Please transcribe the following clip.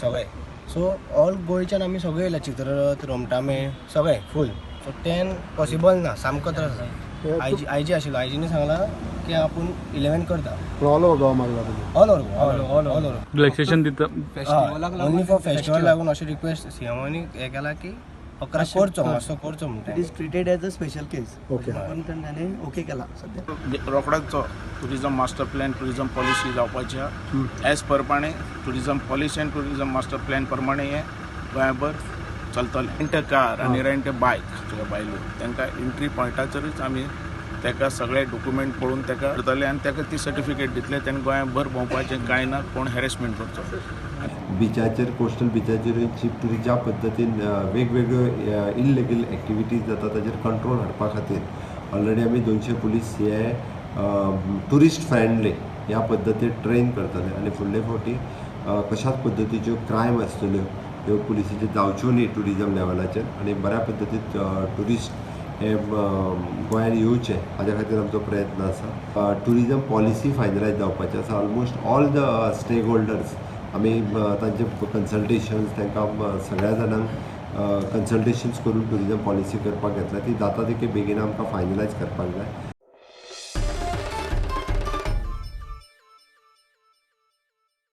सगळे. So all गोंयच्यान आमी सगळे येयला, चित्ररथ, रोमटामेळ, सगळे फूल. सो 10 पॉसिबल ना, सामको त्रास आसा. आयजी आशिल्लो, आयजीने सांगला की आपूण 11 करता. ऑल ओवर गोवा मागला तुमी? All over, all over. Relaxation दिता. ओनली फॉर फेस्टिवल लागून अशें रिक्वेस्ट सीएमानी हें केला की 11 करचो, मातसो करचो म्हणटा. It is treated as a special case. Okay. म्हणून ताणें ओके केला सध्या. रोखडोच tourism master plan, tourism policy जावपाची आहा. एज प्रमाणे tourism policy आनी टुरिजम मास्टर प्लॅन प्रमाणे हे गोंयभर चलतलें. रेंट कार आनी रेंट बायक तुका बायलो तांकां एंट्री पॉयंटाचेरूच आमी ताका सगळे डॉक्युमेंट पळोवन ताका करतले आनी ताका ती सर्टिफिकेट दितले. तेणें गोंयभर भोंवपाचें कांय ना, कोण हॅरेसमेंट करचो. बिचाचेर, कोस्टल बिचाचेर चीप टुरिस्ट ज्या पद्दतीन वेगवेगळ्यो इलिगल एक्टिविटीज जाता, ताजेर कंट्रोल हाडपा खातीर ऑलरेडी आमी 200 पुलीस हे टुरिस्ट फ्रेंडली ह्या पद्दतीन ट्रेन करतले आनी फुडले फावटी कशाच पद्दतीच्यो क्रायम आसतल्यो ह्यो पुलिसीच्यो जावच्यो न्ही टुरिजम लेवलाचेर आनी बऱ्या पद्दतीन टुरिस्ट हे गोंयान येवचे हाज्या खातीर आमचो प्रयत्न आसा. टुरिजम पॉलिसी फायनलायज जावपाची आसा. Almost all the stake holders आमी तांचे कन्सल्टेशन्स, तांकां सगळ्या जाणांक कन्सल्टेशन्स करून टुरिजम पॉलिसी करपाक घेतला. ती जाता तितके बेगीन आमकां फायनलायज करपाक जाय.